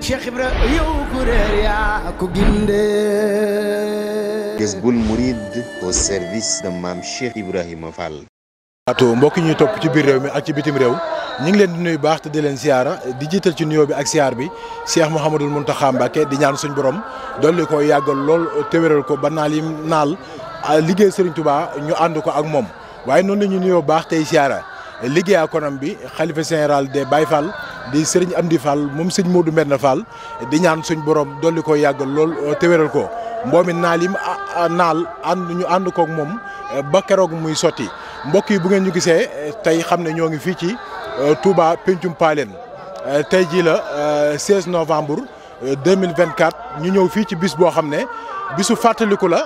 Cheikh Ibra yow ku réer yaa ko gindee. Jazboul Mouride au service de Mame Cheikh Ibrahima Fall. mbokk ñuy topp ci biir réew mi ak ci bitim réew ñu ngi leen di nuyu baax te di leen siyaara di jiital ci nuyoo bi ak siyaar bi Cheikh Mouhamadul Mountakha Mbacké di ñaan suñ borom dolli ko yàggal lool te wéral ko ba naal yi naal liggéey Serigne Touba ñu ànd ko ak moom waaye noonu la ñuy nuyoo baax tey siyaara liggéey akonam bi xalifa général des Baye Fall di Serigne Amdi Fall moom sëñ Modou Mbenn Fall di ñaan suñ borom dolli ko yàggal lool te wéral ko mboomi naal yi naal ñu ànd kook moom ba keroog muy sotti mbokk yi bu ngeen ñu gisee tey xam ne ñoo ngi fii ci Touba Pencum Paleen tey jii la 16 novembre 2024 ñu ñëw fii ci bis boo xam ne bisu fàttaliku la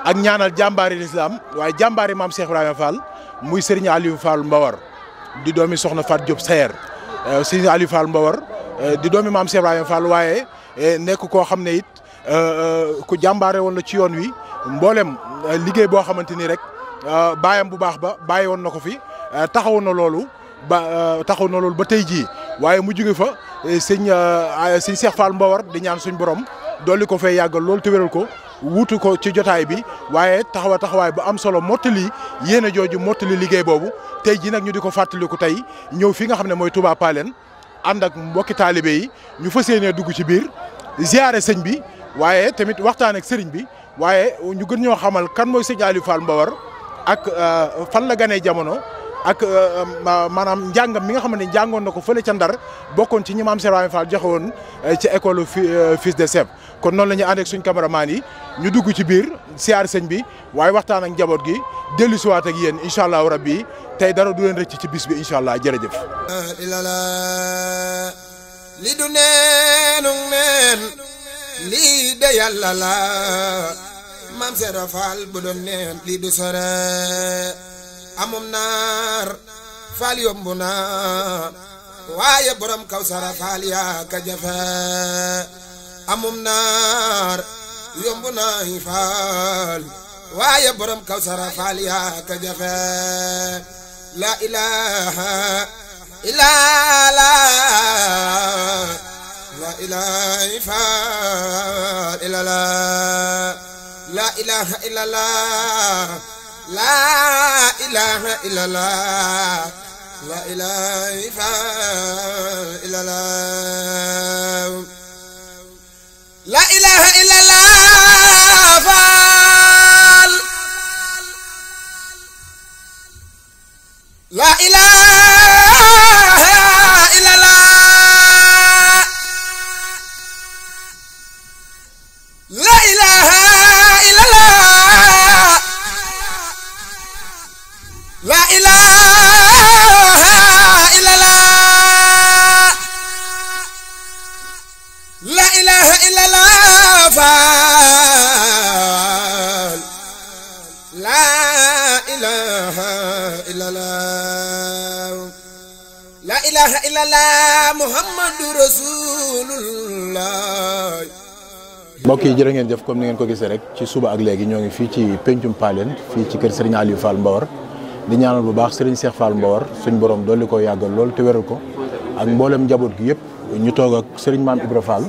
ak ñaanal jàmbaari l'islam waaye jàmbaari maam Cheikh Ibrahima Fall muy Serigne Aliou Fall Mbawar di doomi Soxna Fat Diop Sayer Serigne Aliou Fall Mbawar di doomi maam Cheikh Ibrahima Fall waaye nekk koo xam ne it ku jàmbaare woon la ci yoon wi mboolem liggéey boo xamante ni rek baayam bu baax ba bàyyi woon na ko fi taxaw na loolu ba tey jii waaye mu jóge fa sëñ Cheikh Fall Mbawar di ñaan suñ borom dolli ko fay yàggal loolu te wéral ko wuutu ko ci jotaay bi waaye taxawaay bu am solo mottali yéen a jooju mottali liggéey boobu tey jii nag ñu di ko fàttaliku tey ñëw fi nga xam ne mooy Touba Paleen ànd ak mbokki taalibe yi ñu fas yéenee dugg ci biir ziyaare sëñ bi waaye tamit waxtaan ak sëriñ bi waaye ñu gën ñoo xamal kan mooy sëñ Aliou Fall Mbawar ak fan la ganee jamono ak maanaam njàngam mi nga xam ne jàngoon na ko fële ca Ndar bokkoon ci ñi maam Cheikh Ibrahima Fall joxe woon ci école fils de chef kon noonu la ñuy ànd ak suñ cameraman yi ñu dugg ci biir siyaar sëñ bi waaye waxtaan ak njaboot gi dellu siwaat ak yéen incha allahu rabbi tey dara du leen rëcc ci bis bi incha allah jërëjëf. li du neenu neen lii de yàlla la maam Cheikh Fall bu doon neen lii du sore amum naar Fall yombu na waaye borom Kawsara Fall yaa ka jafe amum naar yombu na Fall waaye borom Kawsara Fall yaa ka jafe la ilaha illallah la ilaha illallah la ilaha illallah la ilaha illallah la ilaha illallah la ilaha illallah Fall la ilaha illallah la ilaha illallah la ilaha illallah la ilaha illallah Fall la ilaha illallah la ilaha illallah Muhammadu Rasulullah. mbokk yi jërë ngeen jëf comme ni ngeen ko gisee rek ci suba ak léegi ñoo ngi fii ci Pencum Paleen fii ci kër Serigne Aliou Fall Mbawar di ñaanal bu baax Serigne Cheikh Fall Mbawar suñ borom dolli ko yàggal lool te wéral ko ak mboolem njaboot gi yëpp ñu toog ak Serigne Mame Ibra Fall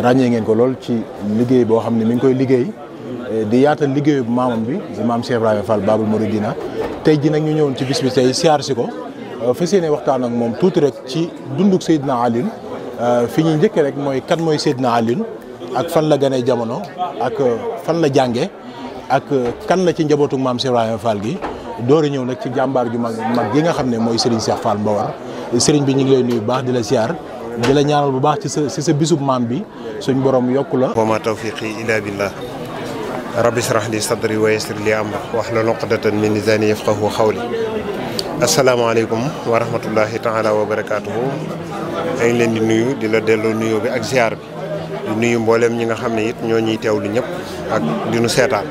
ràññee ngeen ko lool ci liggéey boo xam ne mi ngi koy liggéey di yaatal liggéeyu maamam bi di maam Cheikh Ibrahima Fall Babul Mouridina tey ji nag ñu ñëwoon ci bis bi tey siyaar si ko fas yéene waxtaan ak moom tuuti rek ci dunduk Seydina Aliou fi ñuy njëkkee rek mooy kan mooy Seydina Aliou ak fan la ganee jamono ak fan la jànge ak kan la ci njabootu maam Cheikh Ibrahima Fall gi doori ñëw nag ci jàmbaar ju mag gi nga xam ne mooy Serigne Cheikh Fall Mbawar Serigne bi ñu ngi lay nuyu bu baax di la siyaar di la ñaanal bu baax ci sa bisub maam bi suñ borom yokku la. wa ma tawfiqi illa billah rabbi shrah li sadri wa yassir li amri wahlul uqdatan min lisani yafqahu qawli. asalaamaaleykum wa rahmatullahi taala wa barakaatuhu. maa ngi leen di nuyu di la delloo nuyoo bi ak ziar bi di nuyu mbooleem ñi nga xam ne it ñoo ñuy teewlu ñëpp ak di nu seetaan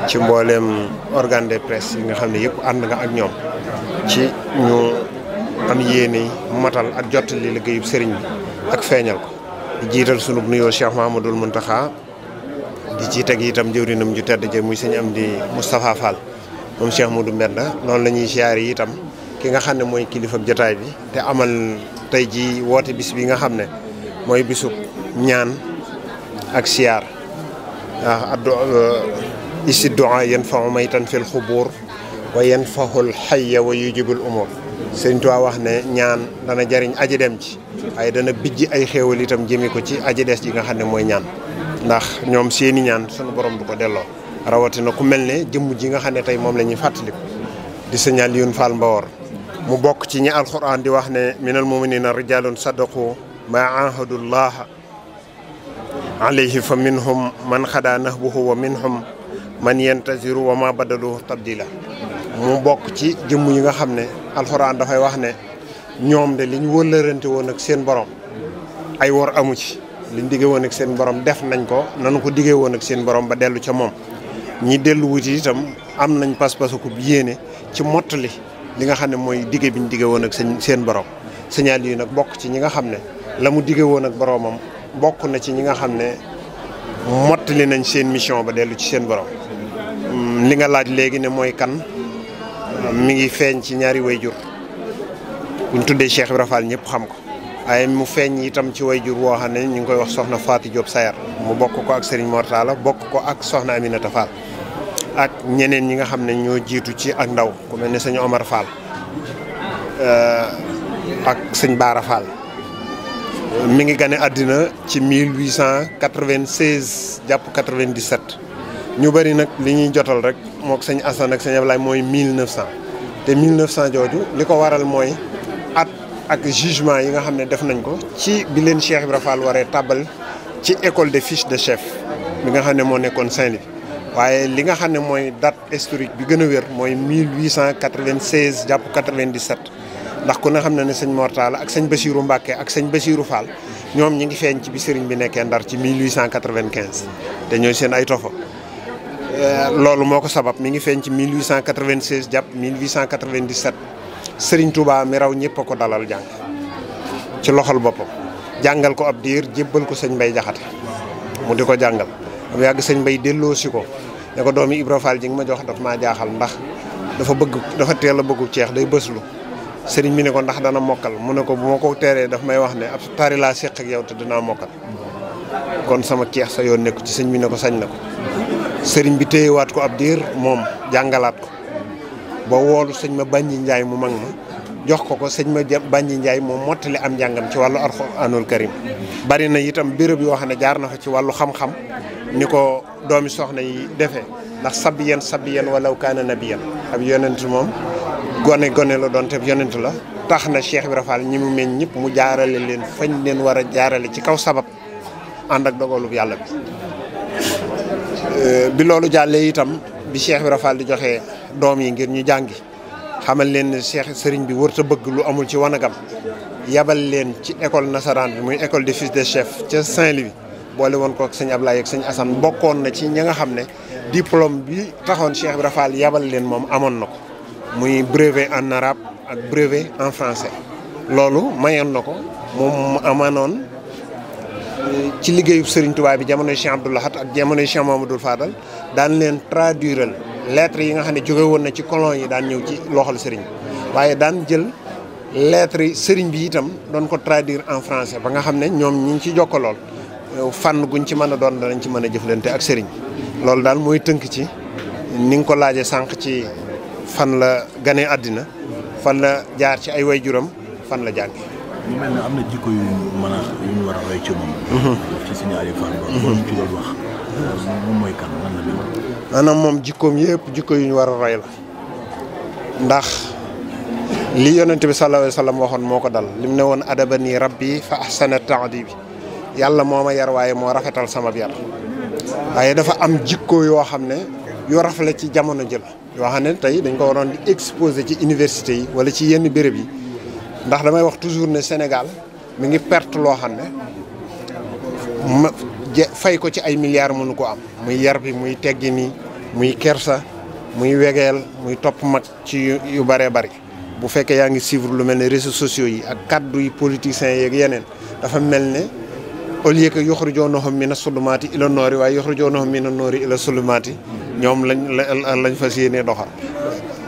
ci mbooleem organe de presse yi nga xam ne yëpp ànd nga ak ñoom ci ñu am yéene matal ak jottali liggéeyub sëriñ bi ak feeñal ko di jiital sunu nuyoo Cheikh Mahamadul Muntaxa di ci teg itam jëwrinam ju tedd ja muy sëñ Amdi Moustapha Fall moom Cheikh Modou Mbenda noonu la ñuy siyaare itam ki nga xam ne mooy kilifa jotaay bi te amal tey ji woote bis bi nga xam ne mooy bisub ñaan ak siyaar isi du'a yanfa'u maytan fil xubuur wa yanfa'ul hayya wa yujibul umur. Sëriñ Tuubaa wax ne ñaan dana jariñ aji dem ci waaye dana bijji ay xéewal itam jëmi ko ci aji des ji nga xam ne mooy ñaan ndax ñoom seeni ñaan sunu borom du ko delloo rawatina ku mel ne jëmm ji nga xam ne tey moom la ñuy fàttaliku di Sëriñ Aliyun Fall Mbawor mu bokk ci ñi alquran di wax ne minal muminina rijalun sadaqu ma ahadullaha alayhi fa minhum man xadaa nahbuhu wa minhum man yantaziru wa ma badalu tabdila mu bokk ci jëmm yi nga xam ne alxuraan dafay wax ne ñoom de li ñu wëllërante woon ak seen borom ay wor amu ci liñ diggee woon ak seen borom def nañ ko nanu ko diggee woon ak seen borom ba dellu ca moom ñi dellu wuti itam am nañ pas-pasu ko yéene ci mottali li nga xam ne mooy digge bi ñu diggee woon ak seen borom signal yi nag bokk ci ñi nga xam ne la mu diggee woon ak boromam bokk na ci ñi nga xam ne mottali nañ seen mission ba dellu ci seen borom li nga laaj léegi ne mooy kan mi ngi feeñ ci ñaari wayjur buñ tuddee Cheikh Ibra Fall ñëpp xam ko waaye mu feeñ itam ci wayjur woo xam ne ñu ngi koy wax soxna Faati Diop Sayar mu bokk ko ak Serigne Mortala bokk ko ak soxna Aminata Fall ak ñeneen ñi nga xam ne ñoo jiitu ci ak ndaw ku mel ne sëñ Omar Fall ak sëñ Baara Fall mi ngi gane àddina ci 1896 jàpp 97 ñu bëri nag li ñuy jotal rek mook sëñ Assane ak sëñ Ablaye mooy 1900 te 1900 jooju li ko waral mooy at ak jugement yi nga xam ne def nañ ko ci bi leen Cheikh Ibra Fall waree tàbbal ci école des fiches de chef bi nga xam ne moo nekkoon Saint-Louis waaye li nga xam ne mooy date historique bi gën a wér mooy 1896 jàpp 97 ndax ku ne xam ne sëñ Mortala ak sëñ Bassirou Mbacké ak sëñ Bassirou Fall ñoom ñi ngi feeñ ci bi sëriñ bi nekkee Ndar ci 1895 te ñooy seen ay tofa loolu moo ko sabab mi ngi feeñ ci 1896 jàpp 1897 Serigne Touba mi raw ñëpp a ko dalal jàng ci loxol boppam jàngal ko ab diir jébbal ko sëñ Mbay Jaxate mu di ko jàngal am yàgg sëñ Mbay delloo si ko ne ko doomi Ibra Fall ji nga ma jox daf maa jaaxal ndax dafa teel a bëggu ceex day bëslu sëriñ bi ne ko ndax dana mokkal mu ne ko bu ma ko teeree daf may wax ne ab tari laa séq ak yow te dinaa mokkal kon sama ceex sa yoon nekku ci sëñ bi ne ko sañ na ko sëriñ bi téyewaat ko ab diir moom jàngalaat ko ba woolu sëñ ma Bàññi Njaay mu mag ma jox ko sëñ ma Bàññi Njaay moom mottali am njàngam ci wàllu Alxuraanul Karim bari na itam béréb yoo xam ne jaar na fa ci wàllu xam-xam ni ko doomi soxna yi defee ndax sabiyan walaw kaana nabiyan ab yonent moom gone la doon te yonent la tax na Cheikh Ibra Fall ñi mu meñ ñëpp mu jaarale leen fañ leen war a jaarale ci kaw sabab ànd ak dogalub yàlla bi loolu jàllee itam bi Cheikh Ibra Fall di joxe doom yi ngir ñu jàngi xamal leen ne Cheikh sëriñ bi wërta bëgg lu amul ci wanagam yabal leen ci école nasaraan bi muy école des fils de chef ca Saint-Louis boole woon ko ak sëñ Ablaye ak sëñ Assane bokkoon na ci ñi nga xam ne diplôme bi taxoon Cheikh Ibra Fall yabal leen moom amoon na ko muy brevet en arabe ak brevet en français loolu mayoon na ko moom mu amanoon ci liggéeyu Serigne Touba bi jamonoy Cheikh Abdoul Ahad ak jamonoy Cheikh Mamadou Fadal daan leen traduiral lettres yi nga xam ne jóge woon na ci colon yi daan ñëw ci loxol Serigne waaye daan jël lettres yi Serigne bi itam doon ko traduire en français ba nga xam ne ñoom ñi ngi ci jokkalool fànn guñ ci mën a doon danañ ci mën a jëflante ak Serigne loolu daal mooy tënk ci ni nga ko laajee sànq ci fan la ganee àddina fan la jaar ci ay waajuram fan la jànge mu mel ne am na jikko yu mën a yu ñu war a roy ci moom. ci Sëñ Aliou Fall Mbawor ci doon wax moom mooy kan lan la mel. maanaam moom jikkoom yëpp jikko yu ñu war a roy la ndax li yonent bi sallallahu alayhi wa sallam waxoon moo ko dal lim ne woon adabani rabbi fa ahsana ta'dibi yàlla moo ma yar waaye moo rafetal sama yar waaye dafa am jikko yoo xam ne yu rafle ci jamono jël yoo xam ne tey dañ ko waroon di exposé ci université yi wala ci yenn béréb yi ndax damay wax toujours ne Sénégal mi ngi perte loo xam ne fay ko ci ay milliards mënu ko am muy yar bi muy teggi nii muy kersa muy wegeel muy topp mag ci yu bëree bëri bu fekkee yaa ngi suivre lu mel ne réseaux sociaux yi ak kaddu yi politiciens yeeg yeneen dafa mel ne au lieu que yuxrijuunahum mina sulumaati ila noori waaye yuxrijuunahum mina noori ila sulumaati ñoom lañ fas yéenee doxal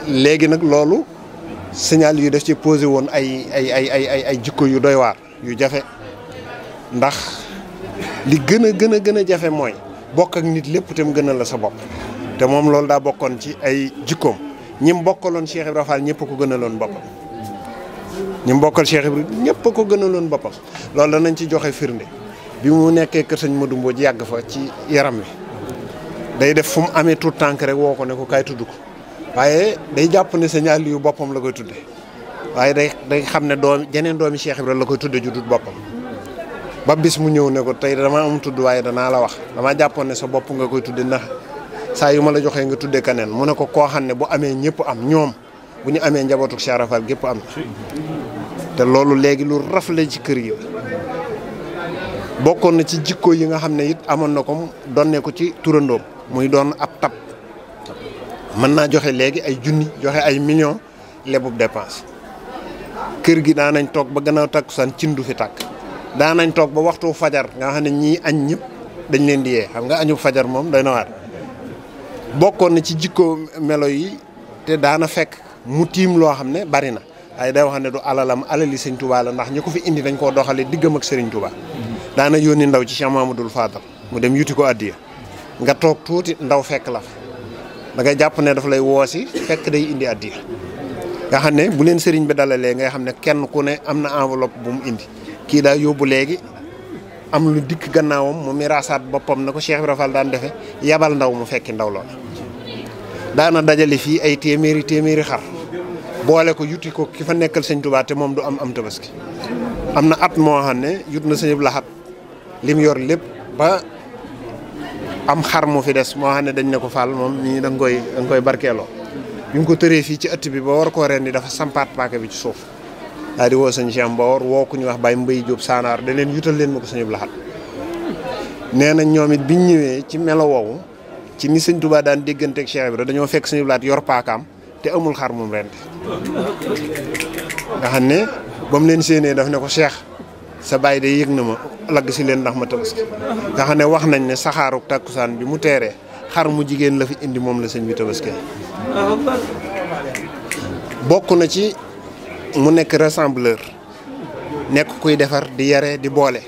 léegi nag loolu signal yu def ci posé woon ay jikko yu doy waar yu jafe ndax li gën a jafe mooy bokk ak nit lépp te mu gënal la sa bopp te moom loolu daa bokkoon ci ay jikkoom ñim bokkaloon Cheikh Ibra Fall ñëpp ko gënaloon boppam ñim bokkal Cheikh Ibra ñëpp ko gënaloon boppam loolu danañ ci joxe firnde bi mu nekkee kër sëñ Modou Mbodj yàgg fa ci yaram wi day def fu mu amee tout tànk rek woo ko ne ko kaay tudd ko waaye day jàpp ne sëñ Aliou boppam la koy tudde waaye day xam ne jeneen doomi Cheikh Ibra la koy tudde ju dut boppam ba bis mu ñëw ne ko tey dama am tudd waaye danaa la wax dama jàppoon ne sa bopp nga koy tudde ndax saa yu ma la joxee nga tudde keneen mu ne ko koo xam ne bu amee ñëpp am ñoom bu ñu amee njabootu Cheikh Ibra Fall gépp am te loolu léegi lu rafle ci kër yi bokkoon na ci jikko yi nga xam ne it amoon na ko donne ko ci turandoom muy doon ab tab mën naa joxe léegi ay junni joxe ay millions lebub dépense kër gi daan nañ toog ba gannaaw takkusaan cin du fi tàkk daan nañ toog ba waxtu fajar nga xam ne ñii añ ñëpp dañ leen di yee xam nga añu fajar moom doy na waar bokkoon na ci jikko melo yi te daana fekk mu tiim loo xam ne bari na waaye day wax ne du alalam alali sëñ Touba la ndax ñi ko fi indi dañ koo doxale diggam ak Serigne Touba daana yónni ndaw ci Cheikh Mamadou Fadal mu dem yuti ko addiya nga toog tuuti ndaw fekk la fa da ngay jàpp ne daf lay woosi fekk day indi addiya nga xam ne bu leen sëriñ bi dalalee ngay xam ne kenn ku ne am na enveloppe bu mu indi kii daa yóbbu léegi am lu dikk gannaawam mu miraasaat boppam na ko Cheikh Ibra Fall daan defee yabal ndaw mu fekki ndaw loola daana dajale fii ay téeméeri xar boole ko yuti ko ki fa nekkal sëñ Touba te moom du am tabaski am na at moo xam ne yut na sëñ Lahat lim yor lépp ba am xar mu fi des moo xam ne dañ ne ko Fall moom nii da nga koy barkeeloo bi mu ko tëree fii ci ëtt bi ba war koo rendi dafa sampaat paaka bi ci suuf daal di woo sëñ Cheikh Mbawar woo ku ñu wax Baye Mbaye Diop Sanaar da leen yutal leen ma ko sëñ Lahat nee na ñoom it biñ ñëwee ci melo woowu ci ni sëñ Touba daan dégganteeg Cheikh Ibra dañoo fekk sëñ Lahat yor paakaam te amul xar moom rendi nga xam ne ba mu leen séenee daf ne ko Cheikh sa baay de yëg na ma lagg si leen ndax ma tabaski nga xam ne wax nañ ne saxaaru takkusaan bi mu teeree xar mu jigéen la fi indi moom la sëñ bi tabaski bokk na ci mu nekk rassembleur nekk kuy defar di yare di boole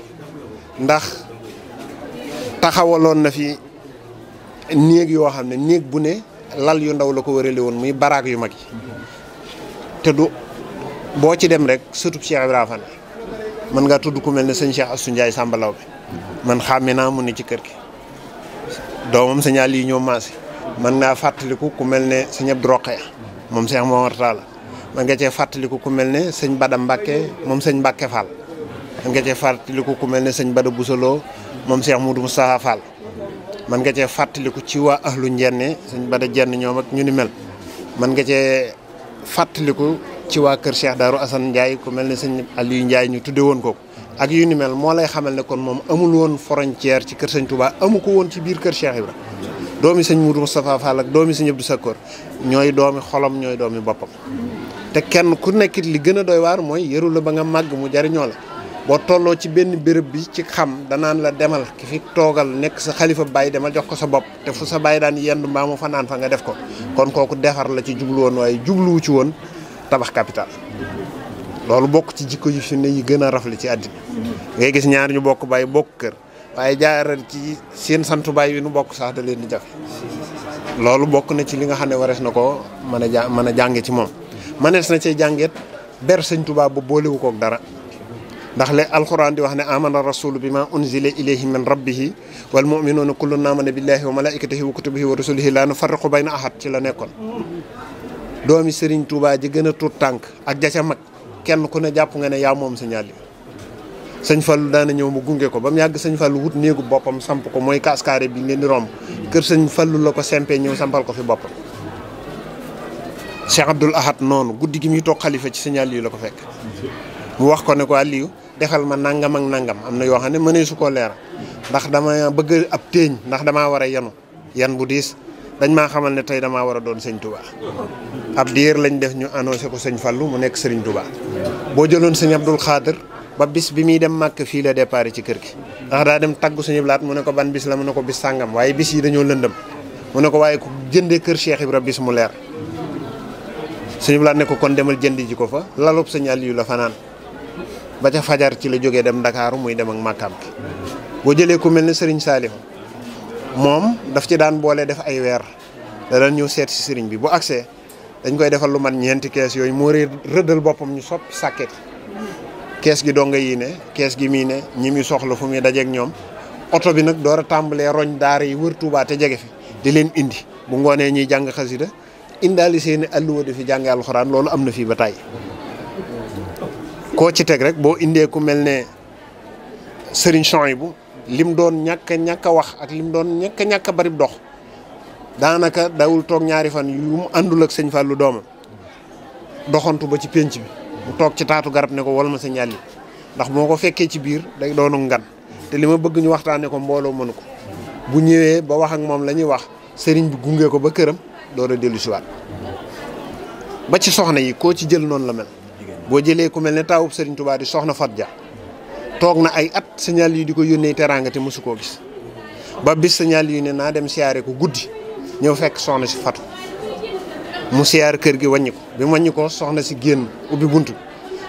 ndax taxawaloon na fi néeg yoo xam ne néeg bu ne lal yu ndaw la ko wërale woon muy baraak yu mag yi te du boo ci dem rek sëtub Cheikh Ibra Fall mën ngaa tudd ku mel ne sëñ Cheikh Assou Ndiaye Samba Law bi man xàmme naa mu ne ci kër gi doomam sëñ Aliou ñoo maase mën ngaa fàttaliku ku mel ne sëñ Abdou Rokhaya moom Cheikh Momar Talla man nga cee fàttaliku ku mel ne sëñ Bada Mbacke moom sëñ Mbacke Fall man nga cee fàttaliku ku mel ne sëñ Bada Boussalo moom Cheikh Moudou Moustapha Fall man nga cee fàttaliku ci waa ahlu njenne sëñ Bada jenn ñoom ak ñu ni mel man nga cee fàttaliku ci waa kër Cheikh Darou Assane Ndiaye ku mel ne sëñ Aliou Ndiaye ñu tudde woon ko ak yu ni mel moo lay xamal ne kon moom amul woon frontière ci kër sëñ Touba amu ko woon ci biir kër Cheikh Ibra doomi sëñ Moudou Moustapha Fall ak doomi sëñ Abdou Sakor ñooy doomi xolam ñooy doomi boppam te kenn ku nekkit li gën a doy waar mooy yëru la ba nga màgg mu jariñoo la boo tolloo ci benn béréb bi ci xam danaan la demal ki fi toogal nekk sa xalifa baay demal jox ko sa bopp te fu sa baay daan yendu mbaa mu fanaan fa nga def ko kon kooku defar la ci jublu woon waaye jubluwu ci woon tabax capital loolu bokk ci jikko yu fi ne yi gën a rafle ci àddina ngay gis ñaar ñu bokk baay bokk kër waaye jaaral ci seen santu baay wi nu bokk sax da leen di jafe loolu bokk na ci li nga xam ne warees na ko mën a jànge ci moom manees na cee jàngeet ber sëñ Tuubaa ba boolewu kook dara ndax le alquran di wax ne amana rasulu bi ma unzila ilayhi min rabbihi wal muminuuna kullun amana billahi wa malaikatihi wa kutubihi wa rusulihi la nufarriqu bayna ahad ci la nekkoon doomi Serigne Touba ji gën a tuut tànk ak ja ca mag kenn ku ne jàpp nga ne yaa moom sa ñaali sëñ Fallou daana ñëw mu gunge ko ba mu yàgg sëñ Fallou wut néegu boppam samp ko mooy kaskaare bi ngeen di romb kër sëñ Fallou la ko sempee ñëw sampal ko fi boppam Cheikh Abdoul Ahad noonu guddi gi muy toog xalifa ci sëñ Aliou la ko fekk mu wax ko ne ko Aliou defal ma nangam ak nangam am na yoo xam ne mënee su koo leeral ndax dama bëgg ab téeñ ndax damaa war a yan bu diis dañ maa xamal ne tey damaa war a doon sëñ Touba ab diir lañ def ñu annoncé ko sëñ Fallou mu nekk Serigne Touba boo jëloon sëñ Abdoul Khadir ba bis bi muy dem màkk fii la départ ci kër gi ndax daa dem taggu sëñ Blaat mu ne ko ban bis la mu ne ko bis sàngam waaye bis yi dañoo lëndëm mu ne ko waaye ku jëndee kër Cheikh Ibra bis mu leer sëñ Blaat ne ko kon demal jëndi ji ko fa lalub sëñ Aliou la fanaan ba ca fajar ci la jógee dem Ndakaaru muy dem ak màkkaam ki boo jëlee ku mel ne Serigne Saliou moom daf ci daan boole def ay weer da daan ñëw seet si Serigne bi bu agsee dañ koy defal lu mat ñeenti kees yooyu moo rëddal boppam ñu soppi sàkket kees gi donga yi ne kees gi mii ne ñi muy soxla fu muy dajeeg ñoom oto bi nag door a tàmbalee roñ daara yi wër Touba te jege fi di leen indi bu ngoonee ñuy jàng xasida indaali seeni alluwa di fi jànge alxuraan loolu am na fii ba tàyyi koo ci teg rek boo indee ku mel ne Serigne Souhaïbou lim doon ñàkk a wax ak lim doon ñàkk a bari dox daanaka dawul toog ñaari fan yu mu àndul ak sëñ Fallou doomam doxantu ba ci pénc bi mu toog ci taatu garab ne ko wal ma sa ñàlli ndax moo ko fekkee ci biir day doonu ngan te li ma bëgg ñu waxtaane ko mbooloo mënu ko bu ñëwee ba wax ak moom la ñuy wax sëriñ bi gunge ko ba këram door a dellu siwaat ba ci soxna yi koo ci jël noonu la mel boo jëlee ku mel ne taawub Sëriñ Tuubaa di soxna Fat Ja toog na ay at signal yi di ko yónnee teraanga te mosu koo gis ba bis signal yi ne naa dem siyaare ko guddi ñëw fekk soxna si fatu mu siyaar kër gi wàññi ko bi mu wàññi ko soxna si génn ubbi buntu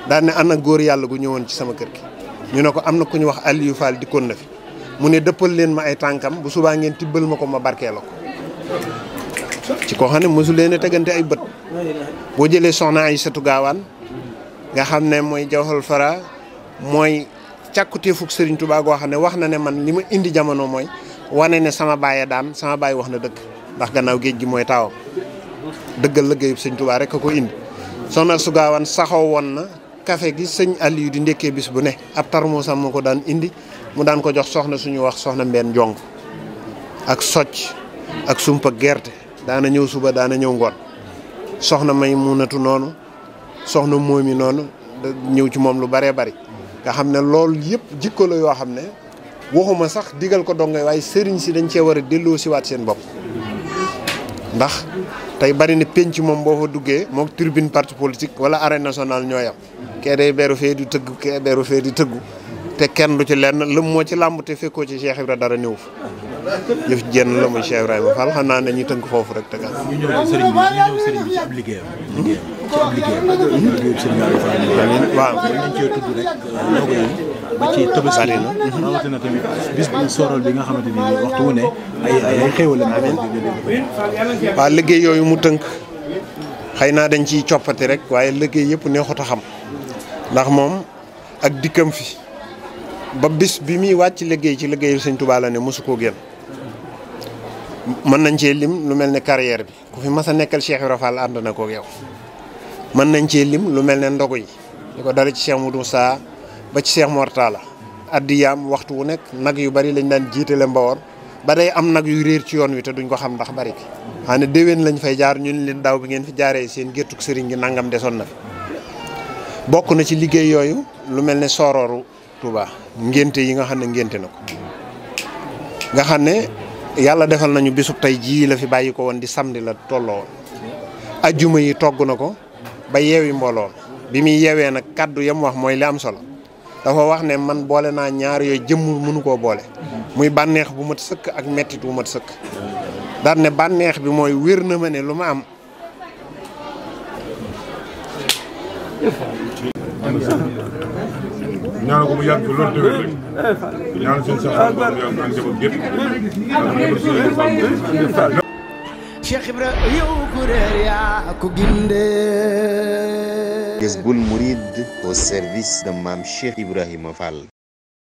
daan ne ana góor yàlla gu ñëwoon ci sama kër gi ñu ne ko am na ku ñu wax Aliou Fall dikkoon na fi mu ne dëppal leen ma ay tànkam bu subaa ngeen tibbal ma ko ma barkee la ko ci koo xam ne mosu leen a tegante ay bët boo jëlee soxna Aysatu Gaawaan nga xam ne mooy Jawhal Fara mooy càkkutéefug Serigne Touba goo xam ne wax na ne man li ma indi jamono mooy wane ne sama baay daan sama baay wax na dëgg ndax gannaaw géej gi mooy taawam dëggal liggéeyub Serigne Touba rek a ko indi. soxna su Gaawaan saxoo woon na café gi sëñ Aliou di ndekkee bis bu ne ab tarmusam moo ko daan indi mu daan ko jox soxna suñu wax soxna Mbène Jong ak socc ak sumpa gerte daana ñëw suba daana ñëw ngoon soxna may munatu noonu soxna moomi noonu ñëw ci moom lu baree bari nga xam ne loolu yëpp jikko la yoo xam ne waxuma sax digal ko dongay waaye sëriñ si dañ cee war a delloo siwaat seen bopp ndax tey bari na penc moom boo fa duggee moom tribune parti politique wala arène nationale ñooy am kee day beru fee di tëgg kee beru fee di tëggu te kenn du ci lenn lëm moo ci làmb te fekkoo ci Cheikh Ibra dara néew fa jëf jenn la muy Cheikh Ibrahima Fall xam naa ne ñuy tënk foofu rek tegal. ñu ñëw ci sëriñ bi ci ab liggéeyam. liggéeyam sëriñ Aliou Fall. waaw nañ cee tudd rek ndogu yi ba ci tabaski na rawatina tamit bis bu sorol bi nga xamante ni waxtu wu ne ay xéewal la waaw liggéey yooyu mu tënk xëy naa dañ ciy coppati rek waaye liggéey yëpp neexut a xam ndax moom ak dikkam fi ba bis bi muy wàcc liggéey ci liggéeyu Sëñ Tuubaa la ne mosu koo génn mën nañ cee lim lu mel ne carrière bi ku fi mas a nekkal Cheikh Ibra Fall ànd na ko yow mën nañ cee lim lu mel ne ndogu yi di ko dara ci Cheikh Moudou Sa ba ci Cheikh Mortala addiyaam waxtu wu nekk nag yu bari lañ daan jiitale Mbawor ba day am nag yu réer ci yoon wi te duñ ko xam ndax bari ki xam ne déwén lañ fay jaar ñun leen daaw bi ngeen fi jaaree seen géttug sëriñ gi nangam desoon na fi bokk na ci liggéey yooyu lu mel ne soorooru Touba ngénte yi nga xam ne ngénte na ko nga xam ne yàlla defal nañu bisub tey jii la fi bàyyi ko woon di samedi la tolloo woon ajjuma yi togg na ko ba yeewi mbooloo bi muy yeewee nag kaddu yam wax mooy li am solo dafa wax ne man boole naa ñaar yooyu jëmmul mënu koo boole muy bànneex bu mat sëkk ak mettit bu mat sëkk daan ne bànneex bi mooy wér na ma ne lu ma am ñaanal ko mu yàgg fi loolu déwén rek ñaanal suñu sax am yàgg ak njaboot gépp Cheikh Ibra yow ku réer yaa ko ginde Jazboul Mouride au service de Mame Cheikh Ibrahima Fall.